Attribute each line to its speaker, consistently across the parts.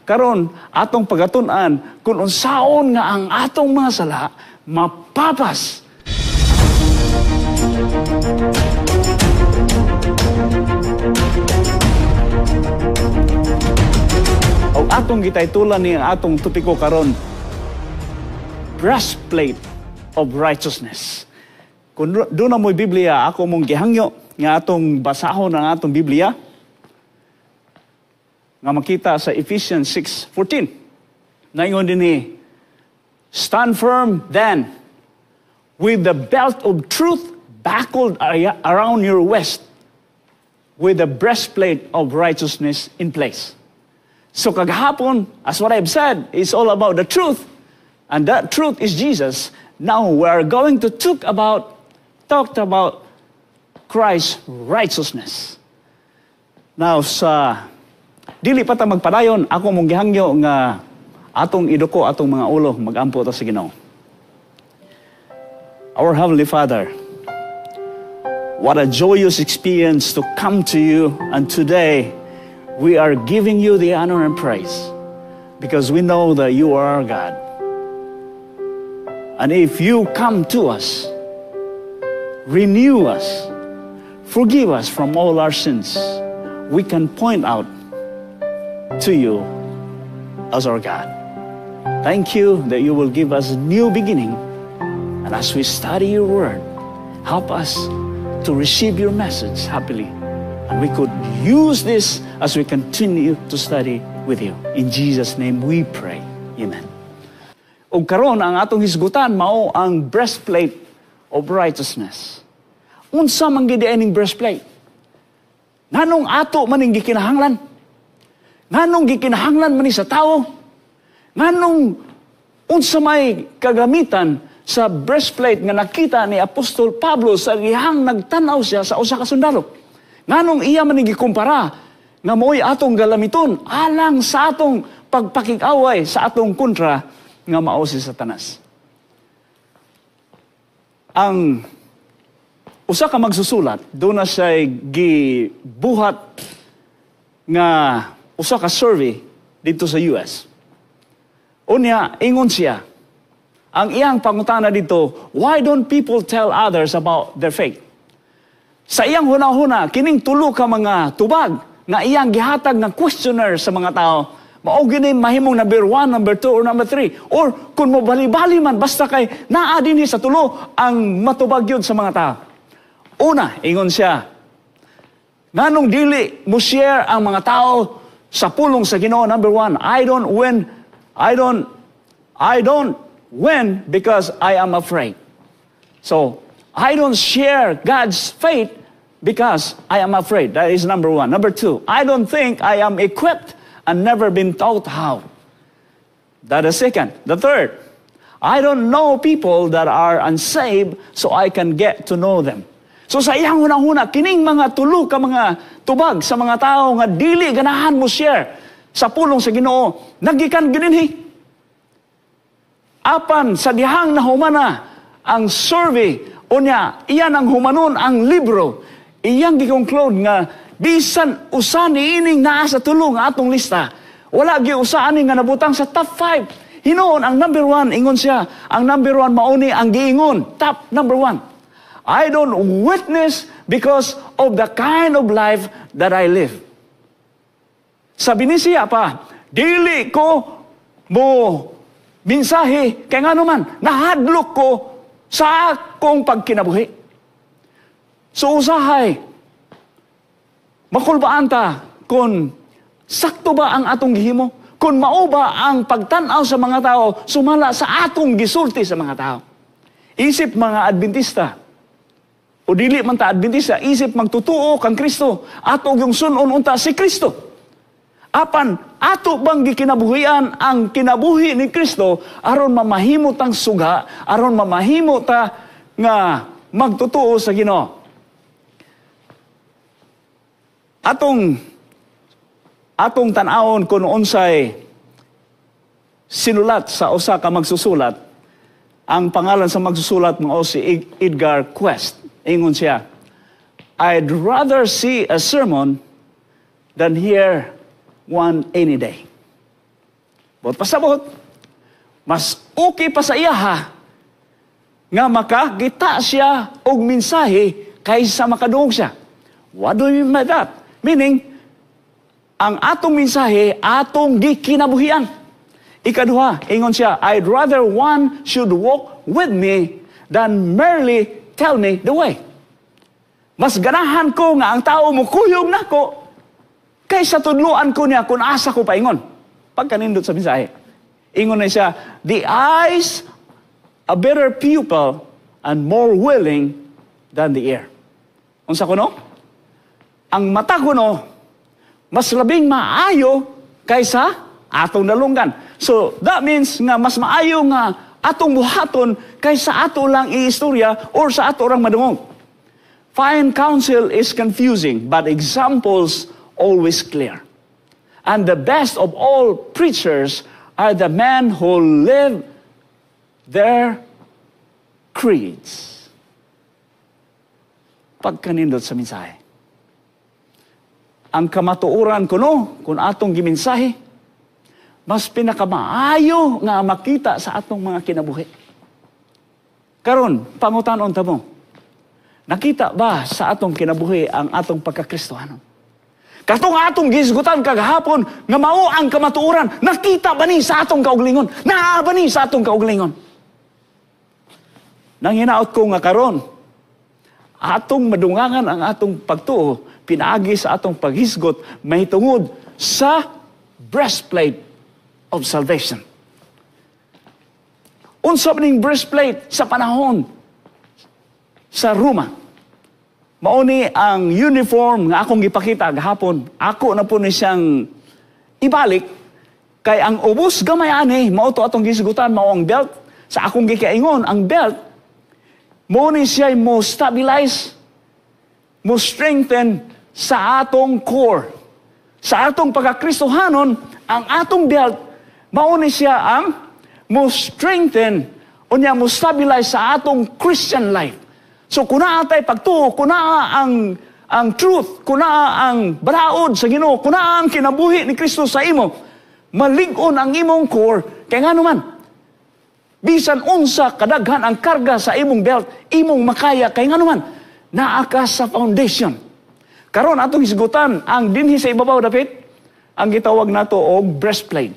Speaker 1: Karon atong pagatun-an kung unsaon nga ang atong mga sala mapapas. Og atong gitaytulan ni ang atong topiko karon, breastplate of righteousness. Kung doon na mo'y Biblia, ako mong gihangyo nga atong basahon ang atong Biblia nga makita sa Ephesians 6:14. Naingon din ni, "Stand firm then, with the belt of truth buckled around your waist, with the breastplate of righteousness in place." So kagahapon, as what I've said, it's all about the truth. And that truth is Jesus. Now we are going to talk about Christ's righteousness. Now sa dili pa ta magpadayon, ako mong gihangyo nga atong iduko atong mga ulo, magampo ta sa Ginoo. Our Heavenly Father, what a joyous experience to come to you, and today we are giving you the honor and praise because we know that you are our God. And if you come to us, renew us, forgive us from all our sins, we can point out to you as our God. Thank you that you will give us a new beginning. And as we study your word, help us to receive your message happily. And we could use this as we continue to study with you. In Jesus' name we pray. Amen. Ug karon ang atong hisgutan mao ang breastplate of righteousness. Unsa man gid ining breastplate? Nganong ato man ning gikinahanglan? Nganong gikinahanglan man ni sa tawo? Nganong unsa may kagamitan sa breastplate nga nakita ni Apostol Pablo sa dihang nagtan-aw siya sa usa ka sundalo? Nganong iya man ning gikumpara nga mao'y atong galamiton alang sa atong pagpakig-away sa atong kontra nga mao si Satanas? Ang usa ka magsusulat, doon na siya gibuhat nga usa ka survey dito sa US. Unya, ingon siya, ang iyang pangutana dito, "Why don't people tell others about their faith?" Sa iyang huna-huna, kining tulo ka mga tubag nga iyang gihatag nga questionnaire sa mga tao, mao gini mahimong number 1, number 2, or number 3. Or kung mo bali-bali man, basta kay naa dinhi sa tulo ang matubag yun sa mga tao. Una, ingon siya, nganong dili mo share ang mga tao sa pulong sa Ginoo? Number 1, I don't win because I am afraid. So, I don't share God's faith because I am afraid. That is number 1. Number 2, I don't think I am equipped and never been taught how. That is second. The third, I don't know people that are unsaved so I can get to know them. So sa iyang hunahuna, kining mga tulo ka mga tubag sa mga tao nga dili ganahan mo share sa pulong sa Ginoo, nagikan gininhi. Apan sa dihang nahumana ang survey, unya iyan ang humanon ang libro, iyang gi-conclude nga bisan usa niining naa sa tulo nga atong lista, wala gyud usa ani nga nabutang sa top 5. Hinuon ang number 1, ingon siya, ang number 1 mauni ang giingon, top number 1. I don't witness because of the kind of life that I live. Sabi ni siya pa, dili ko mo mensahe kay ngano man nahadlok ko sa akong pagkinabuhi. So usahay makulbaan ta kung sakto ba ang atong gihimo, kung mao ba ang pagtan-aw sa mga tao sumala sa atong gisulti sa mga tao. Isip mga Adventista, o dili man ta Adventista, isip magtutuo kang Kristo, ato yung sunon unta si Kristo. Apan ato bang gikinabuhian ang kinabuhi ni Kristo aron mamahimo tang suga, aron mamahimo ta nga magtutuo sa Ginoo? Atong tan-awon kung unsay sinulat sa usa ka magsusulat. Ang pangalan sa magsusulat mao si Edgar Quest. Ingon siya, "I'd rather see a sermon than hear one any day." Buot pasabot, mas okay pa sa iyaha nga makakita siya og mensahe kaysa makadungog siya. What do you mean by that? Meaning, ang atong mensahe, atong gikinabuhian. Ikaduha, ingon siya, "I'd rather one should walk with me than merely tell me the way." Mas ganahan ko nga ang tao mo kuyog nako kaysa tudluan ko niya kung asa ko paingon. Pagkanindot sa mensahe. Ingon na siya, "The eyes a better pupil and more willing than the ear." Unsa kuno? Ang mata kuno, mas labing maayo kaysa atong dalunggan. So, that means nga mas maayo nga atong buhaton kaysa ato lang iistorya or sa ato lang madungog. Fine counsel is confusing, but examples always clear. And the best of all preachers are the men who live their creeds. Pagkanindot sa mensahe. Ang kamatuoran kuno, kung atong gimensahe, mas pinakamaayo nga makita sa atong mga kinabuhi. Karon, pangutanon ta mo, nakita ba sa atong kinabuhi ang atong pagkakristohanon? Katong atong gisgutan kagahapon nga mao ang kamatuoran, nakita ba ni sa atong kauglingon? Naa ba ni sa atong kauglingon? Nang hinaot ko nga karon, atong madungangan ang atong pagtuo, pinaagi sa atong paghisgot, mahitungod sa breastplate of salvation. Unsa ning breastplate sa panahon sa Roma? Mao ni ang uniform nga akong gipakita gahapon. Ako na po ni siyang ibalik kay ang ubos gamay ani mao to atong gisgutan, mao ang belt. Sa akong gikaingon, ang belt mo ni siya mo stabilize, mo strengthen sa atong core. Sa atong pagkakristohanon, ang atong belt mao ni siya ang mo strengthen unya mo stabilize sa atong Christian life. So kung naa tay pagtuo, kung naa ang truth, kung naa ang balaod sa Ginoo, kung naa ang kinabuhi ni Kristo sa imo, malig-on ang imong core. Kay ngano man, bisan unsa kadaghan ang karga sa imong belt, imong makaya kay ngano man, naa ka sa foundation. Karon atong hisgutan ang dinhi sa ibabaw dapit, ang gitawag nato og breastplate.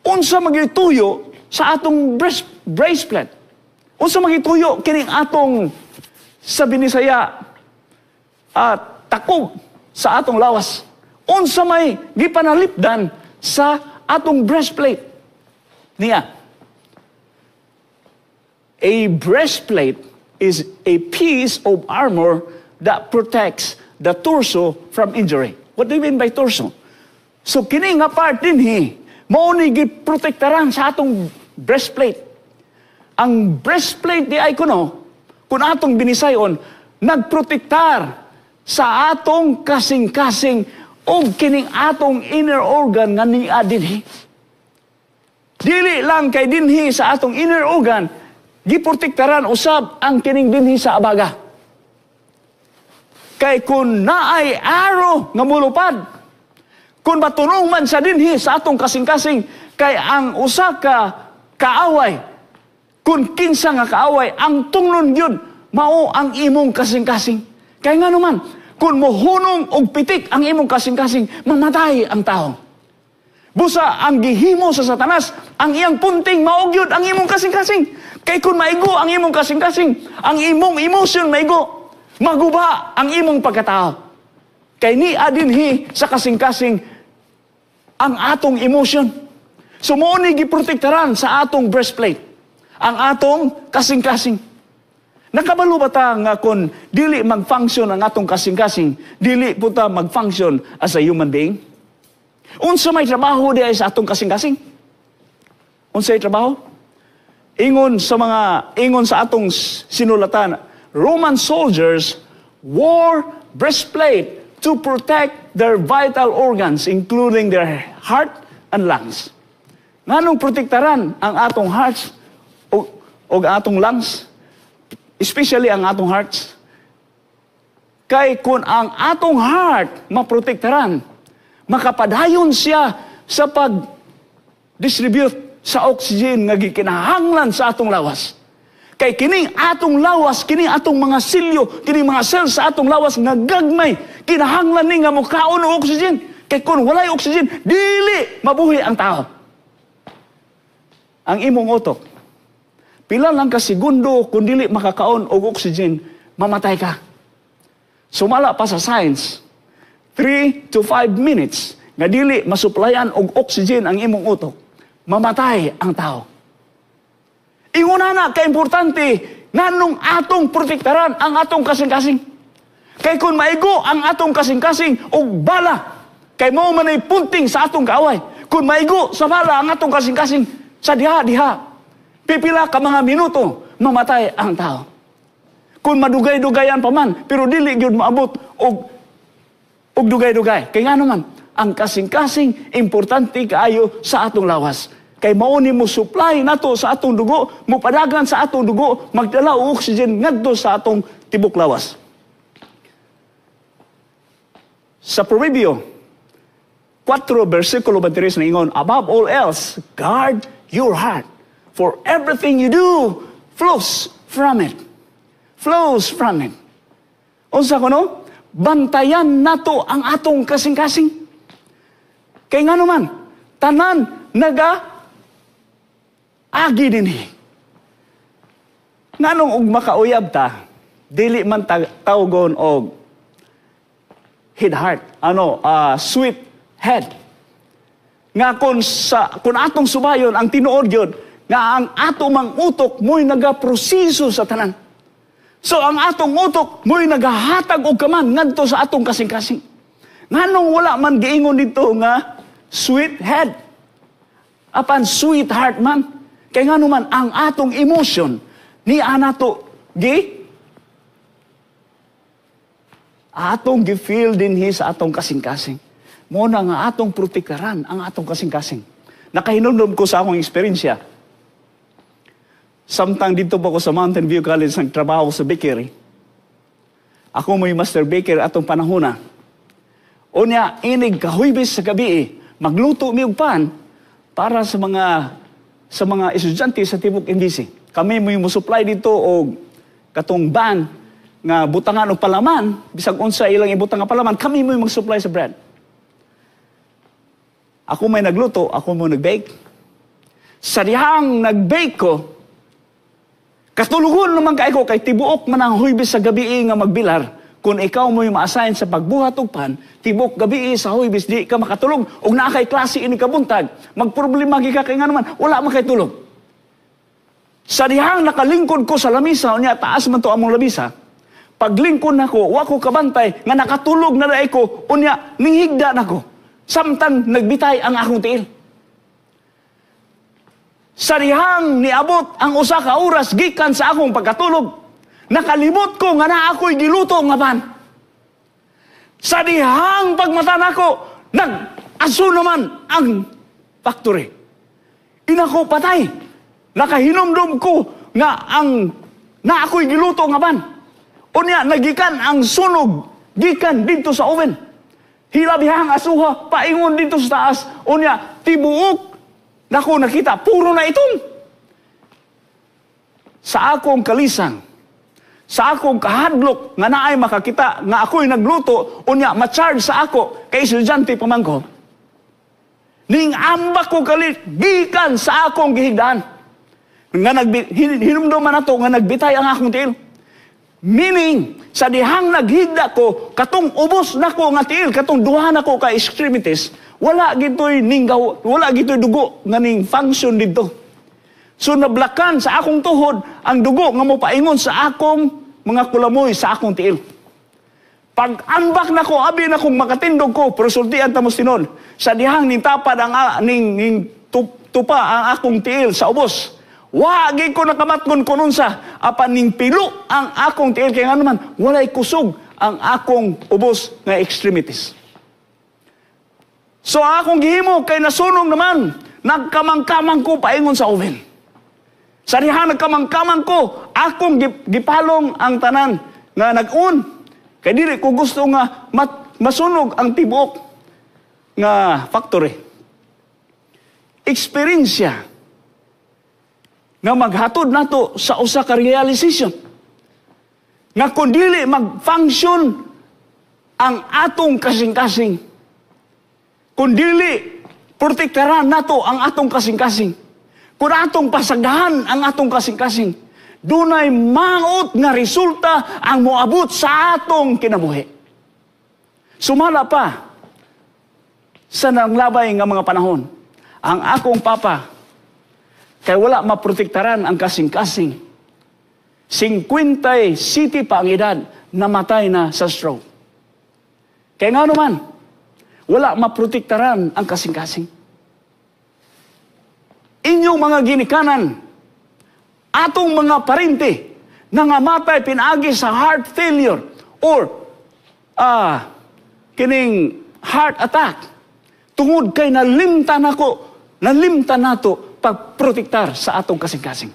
Speaker 1: Unsa magituyo sa atong breastplate? Unsa magituyo kining atong sa Binisaya at takob sa atong lawas? Unsa may gipanalipdan sa atong breastplate? Niya. A breastplate is a piece of armor that protects the torso from injury. What do you mean by torso? So kini nga part dinhi, mao ni giprotektaran sa atong breastplate. Ang breastplate diay kuno, kung atong binisayon, nagprotektar sa atong kasing-kasing o kining atong inner organ nga niya dinhi. Dili lang kay dinhi sa atong inner organ, giprotektaran usab ang kining dinhi sa abaga. Kay kung naay arrow nga mulupad, kung matunong man sa dinhi sa atong kasing-kasing, kay ang usa ka kaaway, kung kinsa nga kaaway, ang tunglon yun, mao ang imong kasing-kasing. Kay nga naman, kung mohunong og pitik ang imong kasing-kasing, mamatay ang tao. Busa ang gihimo sa Satanas, ang iyang punting mao gyud ang imong kasing-kasing. Kay kung maigo ang imong kasing-kasing, ang imong emotion maigo, maguba ang imong pagkatao. Kay niya dinhi sa kasing-kasing ang atong emotion. So mao ni giprotektaran sa atong breastplate, ang atong kasing-kasing. Nakabalo ba ta nga kung dili mag-function ang atong kasing-kasing, dili po ta mag-function as a human being? Unsa may trabaho diay sa atong kasing-kasing? Unsa may trabaho? Ingon sa atong sinulatan, Roman soldiers wore breastplate to protect their vital organs, including their heart and lungs. Nganong protektaran ang atong hearts o atong lungs? Especially ang atong hearts. Kay kung ang atong heart maprotektaran, makapadayon siya sa pag distribute sa oxygen nga gikinahanglan sa atong lawas. Kay kining atong lawas, kining atong mga silyo, kining mga cells sa atong lawas nga gagmay, kinahanglan ni nga mukaon og oxygen. Kay kung walay oxygen, dili mabuhi ang tao. Ang imong utok, pila lang ka segundo kung dili makakaon og oxygen, mamatay ka. Sumala pa sa science, 3 to 5 minutes nga dili masuplayan og oxygen ang imong utok, mamatay ang tao. Ingon na kaimportante nganong atong protektaran ang atong kasing-kasing. Kay kung maigo ang atong kasing-kasing og bala, kay mao man ay punting sa atong kaaway. Kung maigo sa bala ang atong kasing-kasing, sa diha-diha, pipila ka mga minuto, mamatay ang tao. Kung madugay-dugayan pa man, pero dili gyud maabot og dugay-dugay. Kay ngano man, ang kasing-kasing importante kaayo sa atong lawas. Kay mao ni mo supply nato sa atong dugo, mopadagan sa atong dugo, magdala og oxygen ngadto sa atong tibok lawas. Sa Proverbio 4 versikulo 23 niingon, "Above all else, guard your heart, for everything you do flows from it." Flows from it. Unsa kuno? Bantayan nato ang atong kasing-kasing. Kay ngano man, tanan naga agi dinhi. Nganong og makauyab ta, dili man tawgon og head heart, ano, sweet head. Nga kung atong subayon ang tinuod gyud nga ang ato mang utok mo'y nagaproseso sa tanan. So ang atong utok mo'y nagahatag og kaman ngadto sa atong kasing-kasing. Nganong wala man giingon dito nga sweet head? Apan sweet heart man. Kay ngano man ang atong emotion ni anato gi atong gi-feel dinhi sa atong kasing-kasing. Mo na nga atong protektaran ang atong kasing-kasing. Nakahinumdum ko sa akong eksperyensya. Samtang dito pa ko sa Mountain View College nagtrabaho sa bakery. Ako mo'y master baker atong panahona. Unya, inig kahuybes sa gabi, magluto mi og pan para sa mga estudyante sa tibok MVC. Kami mo'y mo-supply dito og katong ban nga butangan og palaman, bisag unsa ilang ibutang nga palaman, kami mo'y mag-supply sa bread. Ako may nagluto, ako mo nag-bake. Sa dihang nag-bake ko, katulugon naman kay ko kay tibuok man ang Huybes sa gabi nga magbilar. Kung ikaw mo'y ma-assign sa pagbuhat og pan, tibuok gabi sa Huybes di ka makatulog ug naa kay klase ini kabuntag, magproblema gyud ka kay nga naman wala man kay tulog. Sa dihang nakalingkod ko sa lamisa, unya taas man to among lamisa. Paglingkod nako, wa ko kabantay nga nakatulog na diay ko, unya ninghigda nako. Samtang nagbitay ang akong tiil. Sa dihang niabot ang usa ka oras gikan sa akong pagkatulog, nakalimot ko nga naa ako'y giluto nga pan. Sa dihang pagmata nako, nag-aso naman ang factory. Inako patay. Nakahinumdum ko nga ang na ako'y giluto nga pan. Unya nagikan ang sunog gikan dito sa oven. Hilabihang asuha paingon dito sa taas. Unya tibuok nako nakita puro na itom. Sa akong kalisang, sa akong kahadlok nga naay makakita nga ako'y nagluto, unya ma-charge sa ako kay estudyante pa man ko. Ning ambak ko kalit gikan sa akong gihigdaan. Nga hinumduman nato nga nagbitay ang akong tiil. Meaning, sa dihang naghigda ko, katong ubos nako nga tiil, katong duha nako ka extremities, wala gitoy ninggaw, wala gitoy dugo nga ning function didto. So nablakan sa akong tuhod ang dugo nga mopaingon sa akong mga kulamoy sa akong tiil. Pag ambak nako, abi na kong makatindog ko, pero sultian ta mo tinuod. Sa dihang ning tapad ang ning, ning tupa ang akong tiil sa ubos. Wa gyud ko nakamatgon kun unsa, apan ning pilo ang akong tiil kay ngano man walay kusog ang akong ubos nga extremities. So ang akong gihimo kay nasunog naman, nagkamangkamang ko paingon sa oven. Sa diha nagkamangkamang ko, akong gipalong ang tanan nga nag-on. Kay dili ko gusto nga masunog ang tibuok nga factory. eksperyensya nga maghatod nato sa usa ka realization nga kung dili mag-function ang atong kasing-kasing, kung dili protektaran nato ang atong kasing-kasing, kung atong pasagdahan ang atong kasing-kasing, dunay maot nga resulta ang moabot sa atong kinabuhi. Sumala pa sa nanglabay nga mga panahon, ang akong papa, kay wala maprotektaran ang kasing-kasing, 57 pa ang edad, namatay na sa stroke. Kaya nga naman, wala maprotektaran ang kasing-kasing. Inyong mga ginikanan, atong mga parente, nangamatay pinaagi sa heart failure or kining heart attack, tungod kay nalimtan nato pagprotektar sa atong kasing-kasing.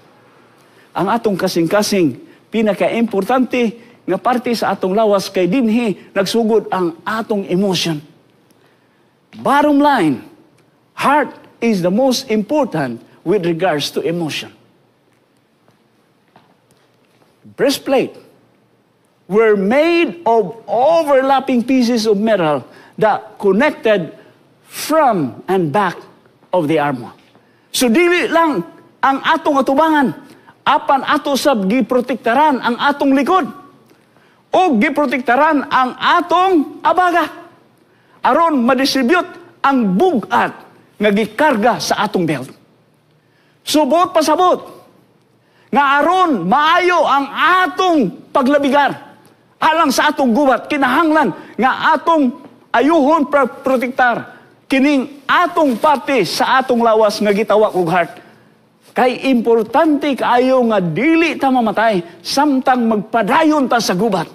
Speaker 1: Ang atong kasing-kasing, pinaka-importante nga parte sa atong lawas kay dinhi nagsugod ang atong emotion. Bottom line, heart is the most important with regards to emotion. Breastplate were made of overlapping pieces of metal that connected from and back of the armor. So dili lang ang atong atubangan, apan ato sab giprotektaran ang atong likod o giprotektaran ang atong abaga aron madistribute ang bugat nga gikarga sa atong belt. Subot pasabot nga aron maayo ang atong paglabigar alang sa atong gubat, kinahanglan nga atong ayuhon protektar kining atong parte sa atong lawas nga gitawag og heart. Kay importante kaayo nga dili ta mamatay samtang magpadayon ta sa gubat.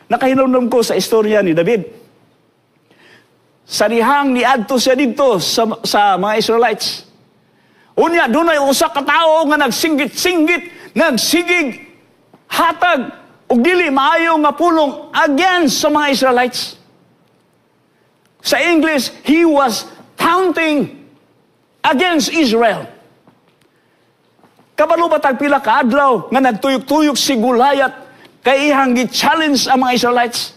Speaker 1: Nakahinumdum ko sa istorya ni David. Sa dihang niadto siya didto sa mga Israelites. Unya, dunay usa ka tawo nga nagsinggit-singgit, nagsigig hatag og dili maayo nga pulong against sa mga Israelites. Sa English, he was taunting against Israel. Kabalo ba tag pila ka adlaw nga nagtuyok-tuyok si Goliath kay ihang gi-challenge ang mga Israelites?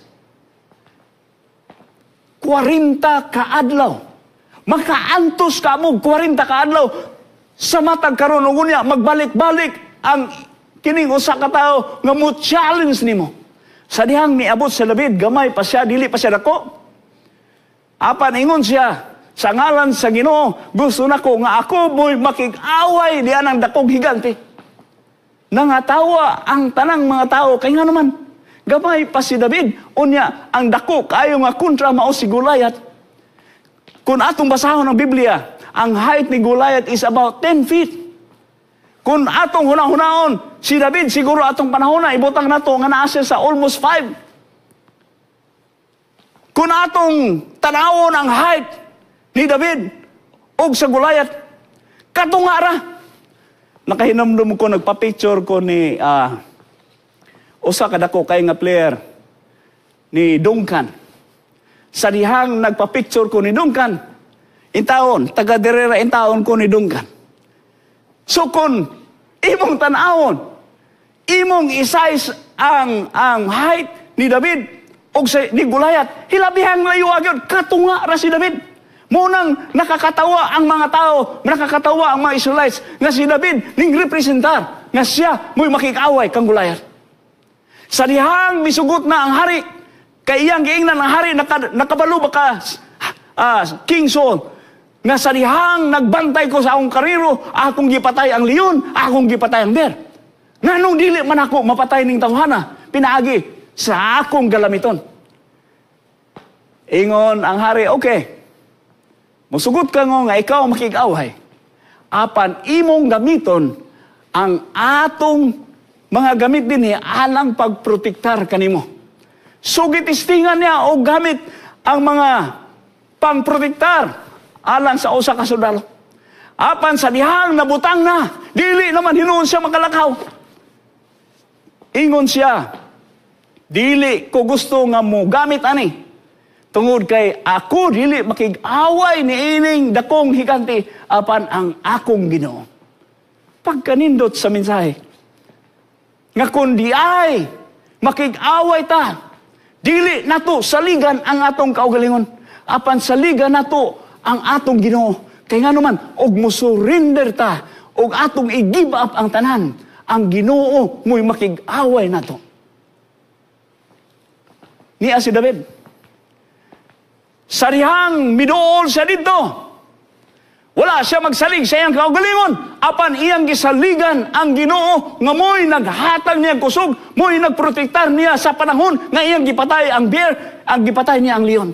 Speaker 1: 40 ka adlaw. Makaantos ka mo 40 ka adlaw sa matag karon ug unya magbalik-balik ang kining usa ka tawo nga mo challenge nimo. Sa dihang miabot sa David, gamay pa siya, dili pa siya dako. Apan ingon siya, "Sa ngalan sa Ginoo, gusto nako nga ako mo'y makig-away diyan ang dakong higante." Nangatawa ang tanang mga tao kay nga naman gamay pa si David, unya ang dako kaayo nga kontra mao si Goliath. Kung atong basahon ang Biblia, ang height ni Goliath is about 10 feet. Kung atong hunahunahon, si David siguro atong panahon na ibutang nato nga naa siya sa almost 5. Kung atong tanawon ang height ni David og sa Goliath, katunga ra. Nakahinumdum ko, nagpa-picture ko ni usa ka dako kay nga player ni Duncan. Sa dihang nagpa-picture ko ni Duncan, intawon, taga direra intawon ko ni Duncan. So kung imong tan-awon, imong i-size ang height ni David og sa ni Goliath, hilabihang layo gyud, katunga ra si David. Munang nakakatawa ang mga tao, nakakatawa ang mga Israelites nga si David ning representar nga siya mo'y makikaway kang Goliath. Sa dihang misugot na ang hari, kay iyang giingnan ang hari, nakabalo ba ka, King Saul, nga sa dihang nagbantay ko sa akong kariro, akong gipatay ang leon, akong gipatay ang bear. Nganong dili man ako mapatay ning tawhana, pinaagi sa akong galamiton? Ingon ang hari, "Okay, musugot ka nga ikaw makig-away. Apan imong gamiton ang atong mga gamit dinhi alang pagprotektar kanimo." So gitistingan niya og gamit ang mga pangprotektar alang sa usa ka sundalo. Apan sa dihang nabutang na, dili naman hinuon siya makalakaw. Ingon siya, "Dili ko gusto nga mo gamit ani. Tungod kay ako dili makig-away ni ining dakong higante apan ang akong Ginoo. Pagkanindot sa mensahe. Nga kun diay makig-away ta, dili nato saligan ang atong kaugalingon, apan saligan nato ang atong Ginoo. Kay ngano man og mo-surrender ta og atong i-give up ang tanan, ang Ginoo mo'y makig-away nato. Niya si David. Sa dihang miduol siya dito, wala siya magsalig sa iyang kaugalingon, apan iyang gisaligan ang Ginoo nga mo'y naghatag niya kusog, mo'y nagprotektar niya sa panahon nga iyang gipatay ang bear, ang gipatay niya ang leon.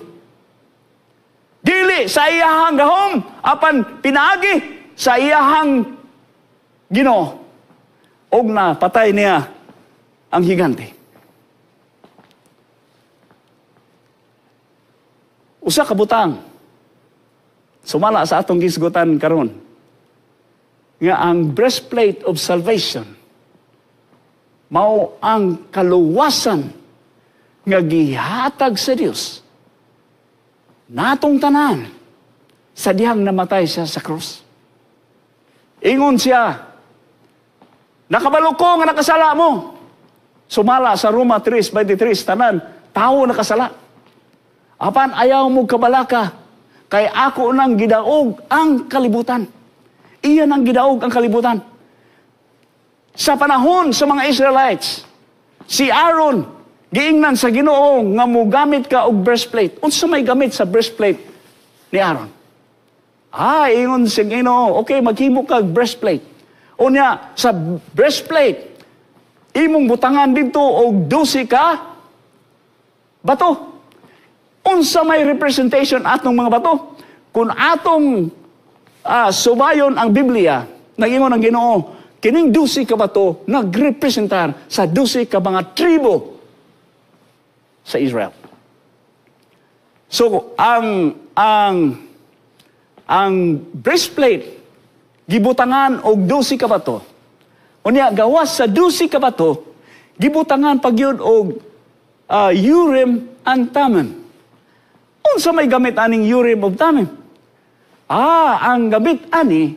Speaker 1: Dili sa iyahang gahom, apan pinaagi sa iyahang Ginoo. Og na patay niya ang higante. Usa ka butang sumala sa atong gisgutan karon nga ang breastplate of salvation mao ang kaluwasan nga gihatag sa Dios natong tanan sa dihang namatay siya sa krus. Ingon siya, nakabalo ko nga nakasala mo. Sumala sa Roma 3:23, tanan tawo nakasala. Apan ayaw mo kabalaka, kay ako nang gidaog ang kalibutan. Iyan ang gidaog ang kalibutan. Sa panahon sa mga Israelites, si Aaron giingnan sa Ginoo nga mogamit ka og breastplate. Unsa may gamit sa breastplate ni Aaron? Ah, ingon sa Ginoo, okay, maghimo ka og breastplate. Unya, sa breastplate, imong butangan didto og 12 ka bato. Unsa may representation atong mga bato? Kung atong subayon ang Biblia, nagingon ang Ginoo, kining 12 ka bato nagrepresentar sa 12 ka mga tribo sa Israel. So ang breastplate gibutangan og 12 ka bato. Unya gawas sa 12 ka bato, gibutangan pagyud og Urim and Thummim. Unsa may gamit aning Urim ug Thummim? Ah, ang gamit ani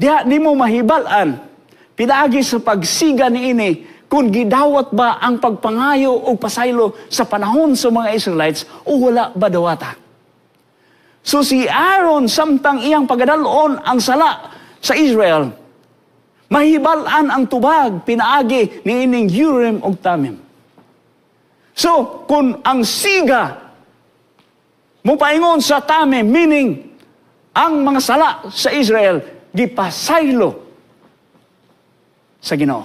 Speaker 1: diha nimo mahibal-an pinaagi sa pagsiga niini kung gidawat ba ang pagpangayo o pasaylo sa panahon sa mga Israelites o wala ba dawata. So si Aaron samtang iyang pagadalon ang sala sa Israel, mahibal-an ang tubag pinaagi niining Urim ug Thummim. So kung ang siga mupaingon sa Thummim, meaning ang mga sala sa Israel gipasaylo sa Ginoo.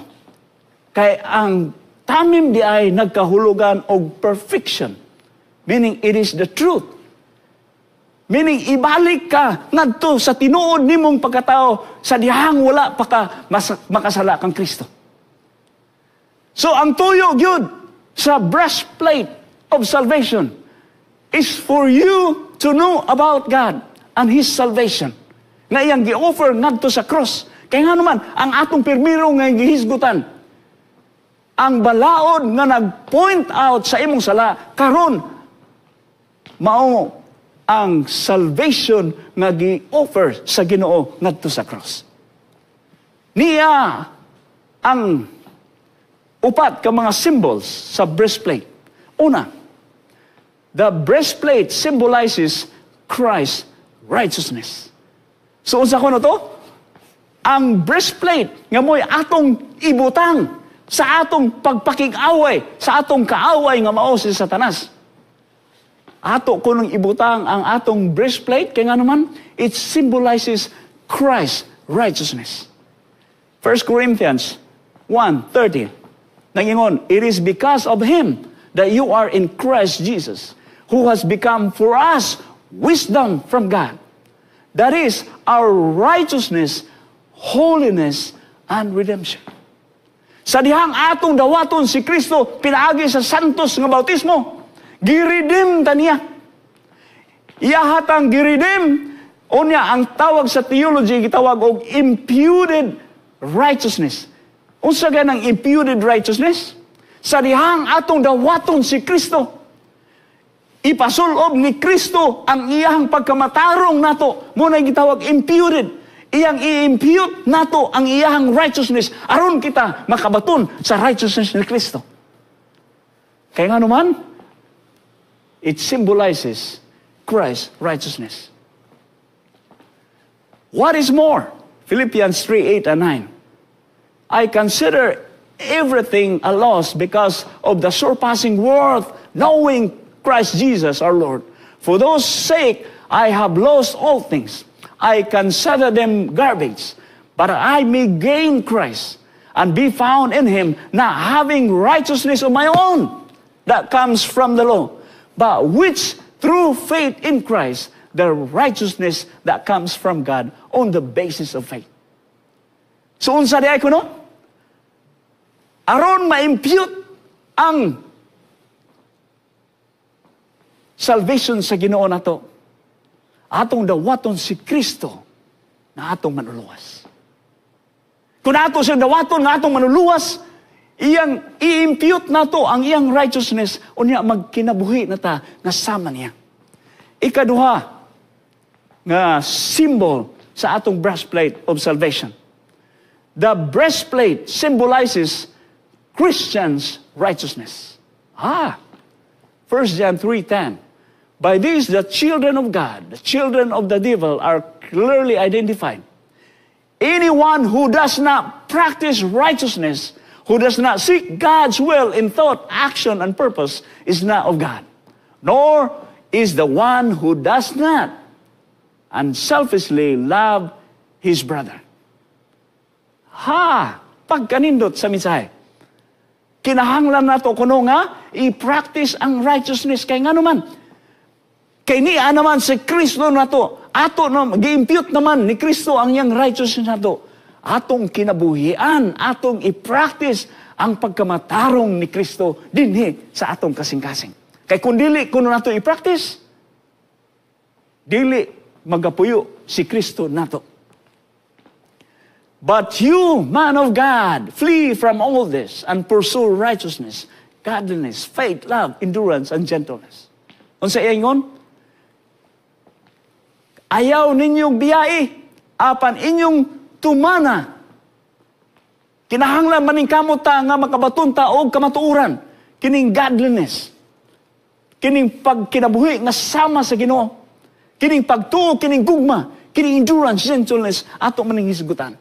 Speaker 1: Kay ang Thummim di ay nagkahulugan og perfection, meaning it is the truth. Meaning ibalik ka ngadto sa tinuod nimong pagkatao sa dihang wala pa ka makasala kang Kristo. So ang tuyo gyud sa breastplate of salvation is for you to know about God and His salvation. Nga iyang gi-offer ngadto sa cross. Kaya nga naman, ang atong pirmiro nga gihisgutan, ang balaod nga nag-point out sa imong sala, karon mao ang salvation nga gi-offer sa Ginoo ngadto sa cross. Niya ang upat ka mga symbols sa breastplate. Una, the breastplate symbolizes Christ's righteousness. So unsa ko na to? Ang breastplate nga mo'y atong ibutang sa atong pagpakig-away, sa atong kaaway nga mao si Satanas. Ato kunong ibutang ang atong breastplate, kay nga naman, it symbolizes Christ's righteousness. 1 Corinthians 1:30, nangingon, it is because of Him that you are in Christ Jesus, who has become for us wisdom from God. That is our righteousness, holiness, and redemption. Sa dihang atong dawaton si Kristo, pinaagi sa santos nga bautismo, giredeem ta niya. Iyahatang giredeem, unya ang tawag sa theology, gitawag og imputed righteousness. Unsa ganang imputed righteousness? Sa dihang atong dawaton si Kristo, Ipasulob ni Kristo ang iyang pagkamatarong nato. Mao na gitawag imputed. Iyang i-impute nato ang iyang righteousness aron kita makabaton sa righteousness ni Kristo. Kaya nga naman, it symbolizes Christ's righteousness. What is more? Philippians 3, 8 and 9. I consider everything a loss because of the surpassing worth knowing Christ Jesus our Lord. For whose sake I have lost all things. I consider them garbage, but I may gain Christ and be found in Him, not having righteousness of my own that comes from the law, but which through faith in Christ, the righteousness that comes from God on the basis of faith. So unsa diay kuno? Aron ma-impute ang salvation sa Ginoo nato, atong dawaton si Kristo na atong manuluwas. Kung ato siyang dawaton nga atong manuluwas, iyang i-impute nato ang iyang righteousness, unya magkinabuhi na ta nga sama niya. Ikaduha nga symbol sa atong breastplate of salvation. The breastplate symbolizes Christians' righteousness. 1 John 3:10. By this, the children of God, the children of the devil, are clearly identified. Anyone who does not practice righteousness, who does not seek God's will in thought, action, and purpose, is not of God. Nor is the one who does not unselfishly love his brother. Ha! Pagkanindot sa mensahe. Kinahanglan nato kuno nga i-practice ang righteousness kay ngano man, kay niya naman si Kristo nato. Ato na gi-impute naman ni Kristo ang iyang righteousness nato. Atong kinabuhian, atong i-practice ang pagkamatarong ni Kristo dinhi sa atong kasing-kasing. Kay kung dili kuno nato i-practice, dili magapuyo si Kristo nato. But you, man of God, flee from all this and pursue righteousness, godliness, faith, love, endurance, and gentleness. Unsa ingon? Ayaw ninyong biyai, apan inyong tumana. Kinahanglan maningkamot ta nga makabaton ta og kamatuoran, kining godliness, kining pagkinabuhi nga sama sa Ginoo, kining pagtuo, kining gugma, kining endurance, gentleness, ato maning hisgutan.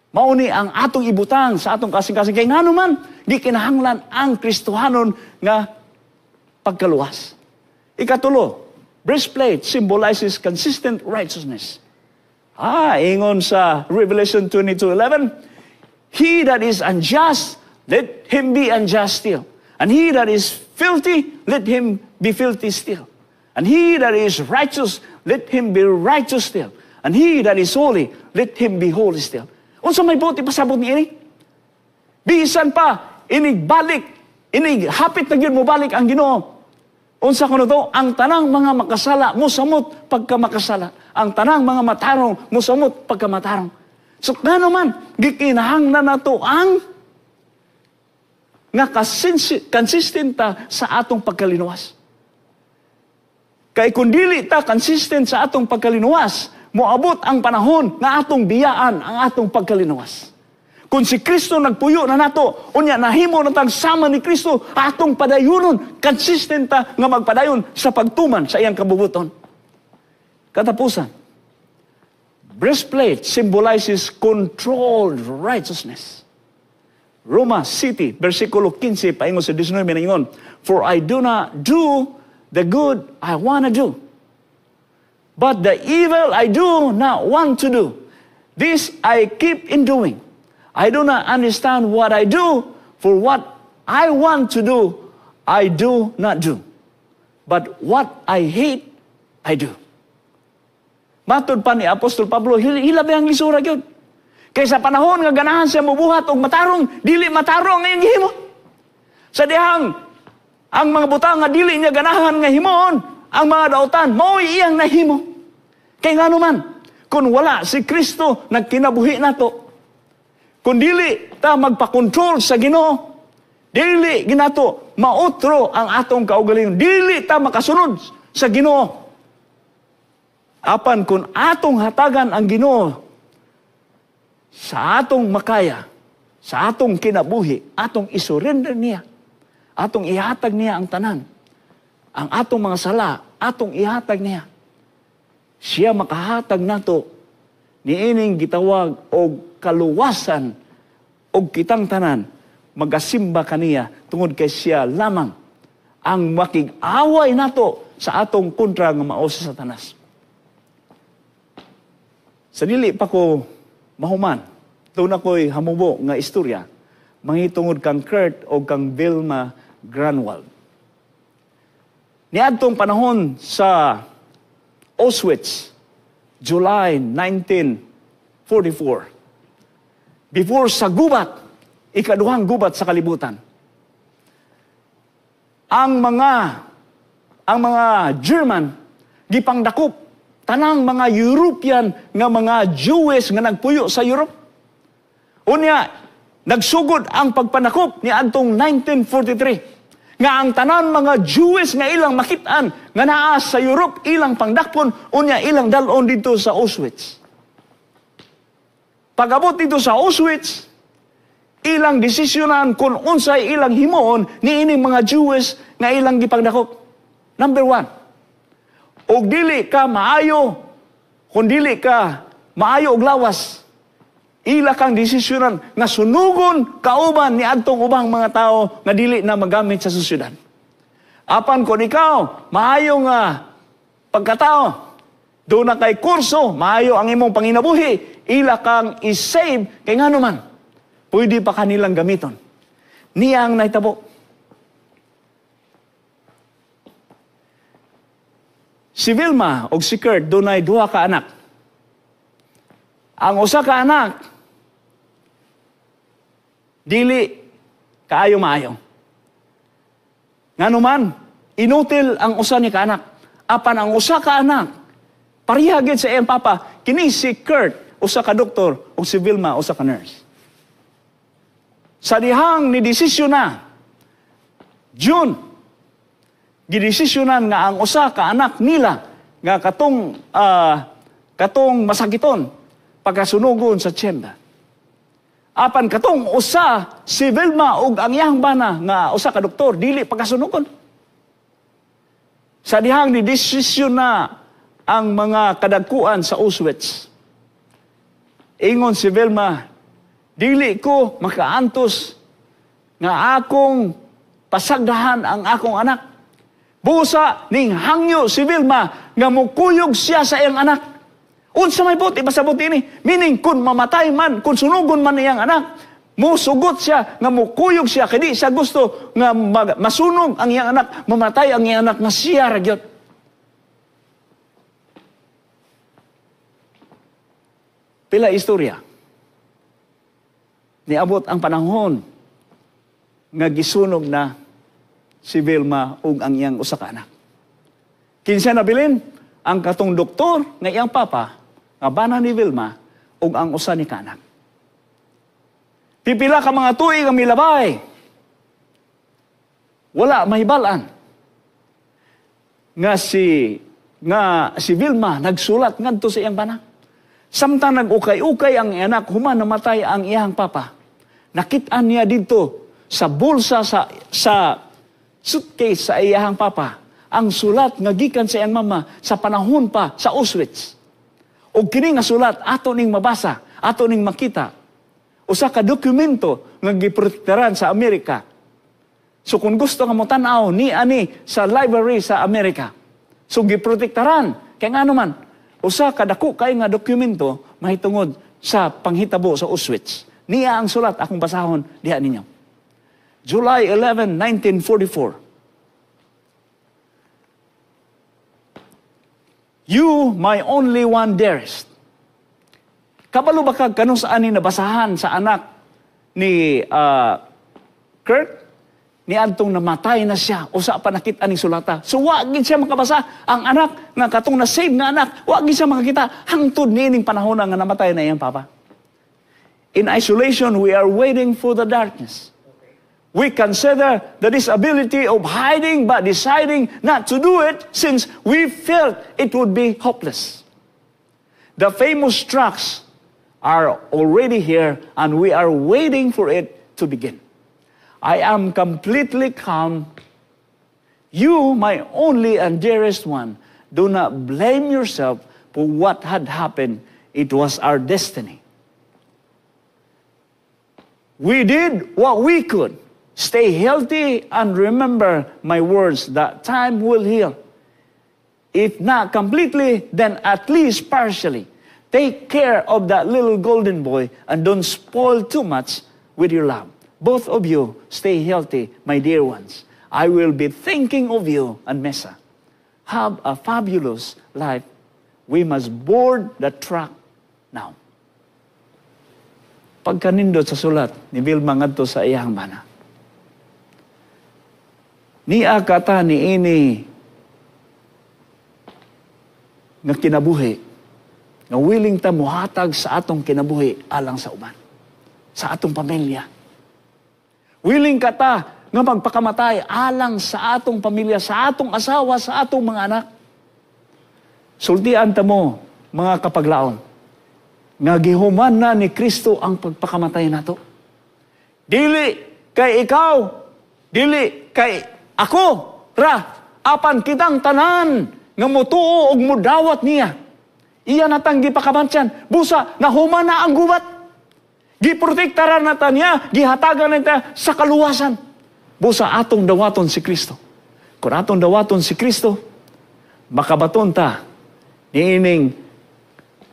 Speaker 1: Mao ni ang atong ibutang sa atong kasing-kasing. Kay ngano man, gikinahanglan ang Kristohanon nga pagkaluwas. Ikatulo, breastplate symbolizes consistent righteousness. Ingon sa Revelation 22:11, "He that is unjust, let him be unjust still. And he that is filthy, let him be filthy still. And he that is righteous, let him be righteous still. And he that is holy, let him be holy still." Unsa may buot ipasabot ni ini? Bisan pa, inig balik, inig hapit na gyud mo balik ang Ginoo. Unsa kuno to? Ang tanang mga makasala mosamot pagka makasala. Ang tanang mga matarong mosamot pagka matarong. So ngano man, gikinahanglan nato ang nga consistent ta sa atong pagkalinuwas. Kay kung dili ta consistent sa atong pagkalinuwas, moabot ang panahon nga atong biyaan ang atong pagkalinuwas. Kung si Kristo nagpuyo na nato, unya nahimo na tang sama ni Kristo, atong padayunon, consistent ta nga magpadayon sa pagtuman sa iyang kabubuton. Katapusan, breastplate symbolizes controlled righteousness. Roma 7, versikulo 15, paingon sa 19, ingon, "For I do not do the good I want to do, but the evil I do not want to do, this I keep in doing. I do not understand what I do, for what I want to do, I do not do. But what I hate, I do." Matod pa ni Apostol Pablo, hilabi ang lisura gyud. Kay sa panahon nga ganahan siya mubuhat og matarong, dili matarong ang iyang gihimo. Sa dihang ang mga butang nga dili niya ganahan nga himuon, ang mga dautan, mao'y iyang nahimo. Kay ngano man, kung wala si Kristo nagkinabuhi nato, kung dili ta magpakontrol sa Ginoo, dili ginato Mautro ang atong kaugalingon. Dili ta makasunod sa Ginoo. Apan kung atong hatagan ang Ginoo sa atong makaya, sa atong kinabuhi, atong isurrender niya, atong ihatag niya ang tanan, ang atong mga sala, atong ihatag niya. Siya makahatag nato niining gitawag og kaluwasan og kitang tanan magasimba kaniya tungod kay siya lamang ang makig-away nato sa atong kontra nga mao si Satanas. Sa dili pa ko mahuman, doon ako'y hamubo nga istorya mangitungod kang Kurt o kang Vilma Granwald. Niadtong panahon sa Auschwitz, July 1944, before sa gubat, ikaduhang gubat sa kalibutan, ang mga German gipangdakop tanang mga European nga mga Jewish nga nagpuyo sa Europe. Unya, nagsugod ang pagpanakop ni adtong 1943 nga ang tanan mga Jewish nga ilang makitaan nga naa sa Europe, ilang pangdakpon, unya ilang dalon dito sa Auschwitz. Pag-abot dito sa Auschwitz, ilang desisyonan kung unsay ilang himuon niining mga Jewish nga ilang gipangdakop. Number one, og dili ka maayo, kung dili ka maayo og lawas, ila kang desisyonan nga sunugon kauban ni adtong ubang mga tao nga dili na magamit sa sosyedad. Apan kung ikaw maayo nga pagkatao, duna kay kurso, maayo ang imong panginabuhi, ila kang i-save kay ngano man pwede pa kanilang gamiton. Niya ang nahitabo. Si Vilma og si Kurt dunay duha ka anak. Ang usa ka anak dili kaayo maayo. Ngano man, inutil ang usa ni ka anak. Apan ang usa ka anak, pareha gid sa iyang papa, kini si Kurt usa ka doktor ug si Vilma usa ka nurse. Sa dihang ni desisyon na, June, gidesisyonan nga ang usa ka anak nila nga katong masakiton pagkasunugon sa tiyenda. Apan katong usa, si Vilma ug ang iyang bana nga usa ka doktor, dili pagkasunugon. Sa dihang ni desisyon na ang mga kadagkuan sa Auschwitz, ingon si Vilma, "Dili ko makaantos nga akong pasagdahan ang akong anak." Busa ning hangyo si Vilma nga mukuyog siya sa iyang anak. Unsa may buot ipasabot ini? Meaning kung mamatay man, kung sunugon man iyang anak, musugot siya nga mukuyog siya kay di siya gusto nga masunog ang iyang anak, mamatay ang iyang anak nga siya ra gyud. Pila istorya. Niabot ang panahon nga gisunog na si Vilma ug ang iyang usa ka anak. Kinsa nabilin? Ang katong doktor nga iyang papa, nga bana ni Vilma, ug ang usa ni ka anak. Pipila ka mga tuig ang milabay, wala mahibal-an nga si Vilma nagsulat ngadto sa iyang bana. Samtang nag-ukay-ukay ang anak human namatay ang iyang papa, nakit-an niya dito sa bulsa sa suitcase sa iyang papa ang sulat nga gikan sa iyang mama sa panahon pa sa Auschwitz. Og kini nga sulat ato ning mabasa, ato ning makita. Usa ka dokumento nga giprotektaran sa Amerika. So kung gusto nga mo tan-aw ni ani sa library sa Amerika. So giprotektaran kay ngano man, usa ka dako kay nga dokumento mahitungod sa panghitabo sa Auschwitz. Niya ang sulat, akong basahon diha ninyo. July 11, 1944. "You, my only one dearest." Kabalo ba kag kanus ani nabasahan sa anak ni Kurt? Ni adtong namatay na siya, usa pa nakita ni sulata. So wa gid siya makabasa. Ang anak nga katong na-save nga anak, wa gid siya makakita hangtod niining panahon nga namatay na iyang papa. "In isolation, we are waiting for the darkness. We consider the disability of hiding but deciding not to do it since we felt it would be hopeless. The famous trucks are already here and we are waiting for it to begin. I am completely calm. You, my only and dearest one, do not blame yourself for what had happened. It was our destiny. We did what we could. Stay healthy and remember my words that time will heal. If not completely, then at least partially. Take care of that little golden boy and don't spoil too much with your love. Both of you, stay healthy, my dear ones. I will be thinking of you and Mesa. Have a fabulous life. We must board the truck now. Pagkanindot sa sulat ni Vilma ngadto sa iyang bana. Nia kata ni ini nga kinabuhi, nga willing ta muhatag sa atong kinabuhi alang sa uban, sa atong pamilya. Willing ka ta nga magpakamatay alang sa atong pamilya, sa atong asawa, sa atong mga anak. Sultian ta mo, mga kapaglaom, nga gihuman na ni Kristo ang pagpakamatay nato. Dili kay ikaw, dili kay ako, ra, apan kitang tanan nga mutuo og mudawat niya. Iya natang gipakamatyan. Busa, nahuman na ang gubat. Giprotektaran na ta niya, gihatagan na ta sa kaluwasan. Busa atong dawaton si Kristo. Kung atong dawaton si Kristo, makabaton ta niining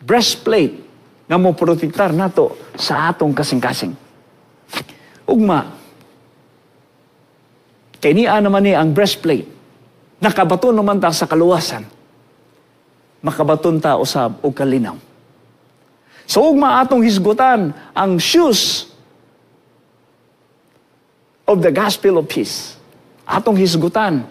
Speaker 1: breastplate nga mo protektar nato sa atong kasing-kasing. Ugma, kay niya naman ni ang breastplate, nakabaton naman ta sa kaluwasan. Makabaton ta usab og kalinaw. So ugma, atong hisgutan ang shoes of the gospel of peace. Atong hisgutan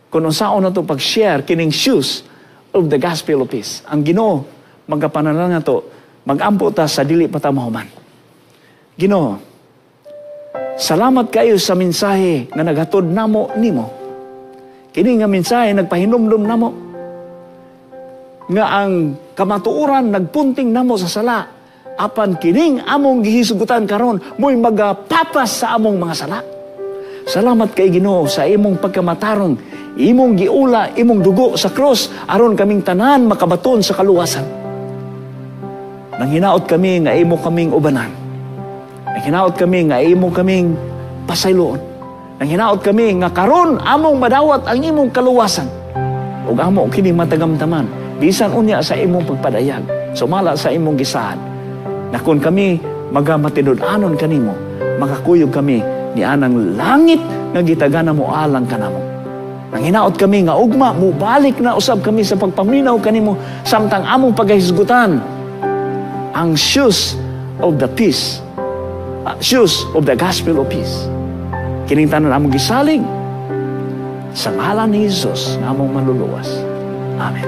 Speaker 1: kung unsaon nato pag-share kining shoes of the gospel of peace. Ang Ginoo magapanalang nato, magampo ta sa dili pa ta mahuman. Ginoo, salamat kayo sa mensahe nga naghatod namo nimo. Kini nga mensahe nagpahinumdum namo nga ang kamatuoran nagpunting namo sa sala, apan kining among gihisgutan karon mo'y magapapas sa among mga sala. Salamat kay Ginoo sa imong pagkamatarong, imong giula imong dugo sa krus aron kaming tanan makabaton sa kaluwasan. Nanghinaot kami nga imo kaming ubanan. Nanghinaot kami nga imo kaming pasayloon. Nanghinaot kami nga karon among madawat ang imong kaluwasan. Ug amo kini matagamtaman bisan unya sa imong pagpadayag, sumala sa imong gisaad. Na kung kami magamatinud-anon kanimo, makakuyog kami ni anang langit nga gitagana mo alang kanamo. Nanghinaot kami nga ugma mubalik na usab kami sa pagpaminaw kanimo samtang among pagahisgutan ang shoes of the peace, shoes of the gospel of peace. Kining tanan among gisalig sa ngalan ni Jesus nga among manluluwas. Amen.